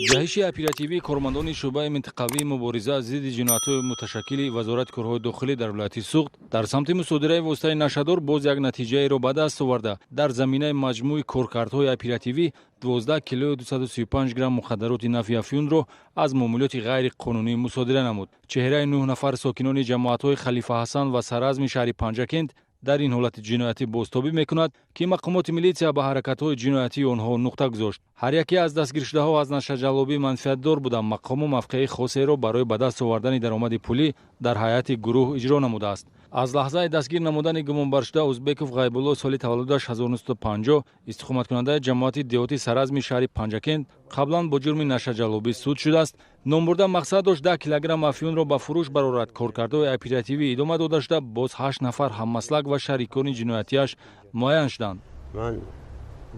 Ҷаҳиши оперативии кормандони шӯъбаи минтақавии мубориза зидди ҷиноятҳои муташаккили Вазорати корҳои дохилӣ дар вилояти Суғд дар самти мусодираи воситаи нашъадор боз як натиҷаеро ба даст оварда, дар заминаи маҷмӯи коркардҳои оперативӣ 12 килою 235 грамм мухаддароти навъи афюнро аз муомилоти ғайриқонунӣ мусодира намуд. Чеҳраи 9 нафар сокинони ҷамоатҳои Халифа Ҳасан ва Саразми шаҳри Панҷакент дар ин ҳолати ҷиноятӣ бозтобӣ мекунад, ки мақомоти милитсия ба ҳаракатҳои ҷиноятии онҳо нуқта гузошт. Ҳар яке аз дастгиршудаҳо аз нашъаҷаллобӣ манфиатдор буда, мақому мавқеи хосеро барои ба даст овардани даромади пулӣ дар ҳайати гурӯҳ иҷро намудааст. Аз лаҳзаи дастгир намудани гумонбаршуда Узбеков Ғайбулло, соли таваллудаш 1950, истиқоматкунандаи ҷамоати деҳоти Саразми шаҳри Панҷакент, қаблан бо ҷурми нашъаҷаллобӣ суд шудааст. Номбурда мақсад дошт 10 килограмм афюнро ба фурӯш барорад. Коркардҳои оперативӣ идома дода шуда, боз 8 нафар ҳаммаслак ва шарикони ҷиноятиаш муайян шуданд. Ман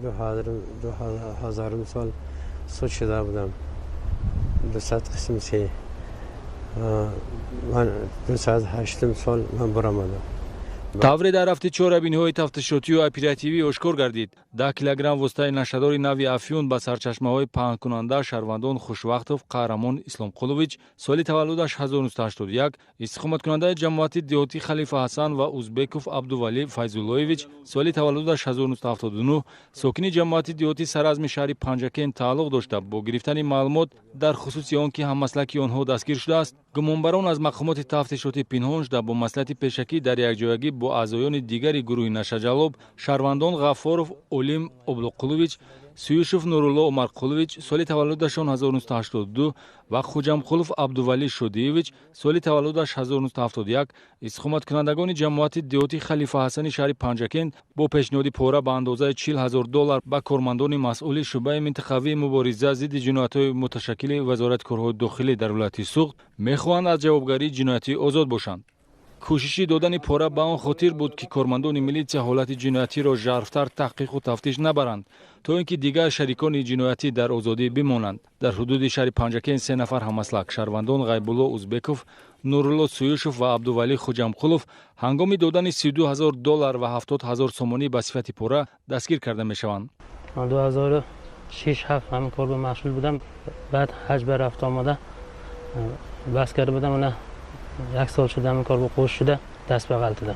2000 сол суд шуда будам, 200 қисм се, ман 208 сол ман баромадам. Тавре дар рафти чорабиниҳои тафтишотию оперативӣ ошкор гардид, 10 килограмм воситаи нашъадори навъи афюн ба сарчашмаҳои паҳнкунанда шаҳрвандон Хушвақтов Қаҳрамон Исломқулович, соли таваллудаш 1981, истиқоматкунандаи ҷамоати деҳоти Халифа Ҳасан, ва Узбеков Абдувалӣ Файзуллоевич, соли таваллудаш 1979, сокини ҷамоати деҳоти Саразми шаҳри Панҷакент тааллуқ дошта, бо гирифтани маълумот дар хусуси он ки ҳаммаслаки онҳо дастгир шудааст, гумонбарон аз мақомоти тафтишотӣ пинҳон шуда, бо маслиҳати пешакӣ дар якҷоягӣ бо аъзоёни дигари гурӯҳи нашъаҷаллоб шаҳрвандон Ғаффоров Олим Облуқулович, Суюшев Нурулло Умарқулович, соли таваллудашон 1982, ва Хуҷамқулов Абдувалӣ Шодиевич, соли таваллудаш 1971, истиқоматкунандагони ҷамоати деҳоти Халифа Ҳасани шаҳри Панҷакент, бо пешниҳоди пора ба андозаи 40 000 доллар ба кормандони масъули шӯъбаи минтақавии мубориза зидди ҷиноятҳои муташаккили Вазорати корҳои дохилӣ дар вилояти Суғд мехоҳанд аз ҷавобгарии ҷиноятӣ озод бошанд. Кӯшиши додани пора ба он хотир буд, ки кормандони милитсия ҳолати ҷиноятиро жарфтар таҳқиқу тафтиш набаранд, то ин ки дигар шарикони ҷиноятӣ дар озодӣ бимонанд. Дар ҳудуди шаҳри Панҷакент се нафар ҳамаслак шаҳрвандон Ғайбулло Узбеков, Нурулло Суюшев ва Абдувалӣ Хуҷамқулов ҳангоми додани 32 000 доллар ва 70 000 сомонӣ ба сифати пора дастгир карда мешаванд. 2006 ҳафт ҳамин кор ба машғул будам. Баъд ҳаҷ ба рафта омада бас карда будам. Она як сол шуда ҳамин кор ба қӯш шуда, даст ба ғалтидам.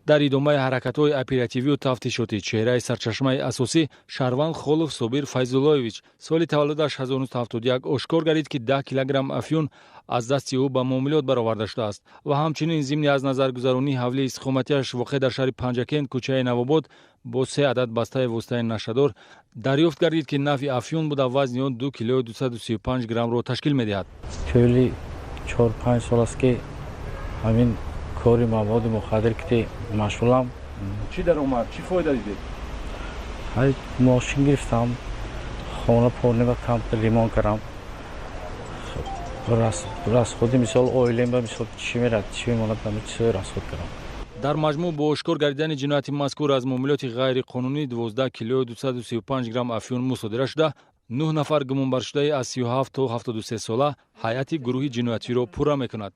Дар идомаи ҳаракатҳои оперативию тафтишотӣ чеҳраи сарчашмаи асосӣ шаҳрванд Холов Собир Файзуллоевич, соли таваллудаш 1971, ошкор гардид, ки 10 килограмм афюн аз дасти ӯ ба муомилот бароварда шудааст. Ва ҳамчунин зимни аз назаргузаронии ҳавлии истиқоматиаш, воқеъ дар шаҳри Панҷакент, кӯчаи Навобод, бо се адад бастаи воситаи нашъадор дарёфт гардид, ки навъи афюн буда, вазни он 2 килою 235 граммро ташкил медиҳад. Тӯли 4-5 сол аст, ки ҳамин кори маводи мухаддир ки машғулам. Чӣ даромад, чӣ фоида дидед? Мошин гирифтам, хона порнеба камтар ремонт кардам. Расходи, мисол, оилем ба, мисол, чӣ мерад, чӣ мемонад, ҳами чизҳое расход кардам. Дар маҷмӯъ бо ошкор гардидани ҷинояти мазкур аз муомилоти ғайриқонунӣ 12 килою 235 грамм афюн мусодира шуда, 9 нафар гумонбаршудаи аз 37 то 73 сола ҳайати гурӯҳи ҷиноятиро пурра мекунад.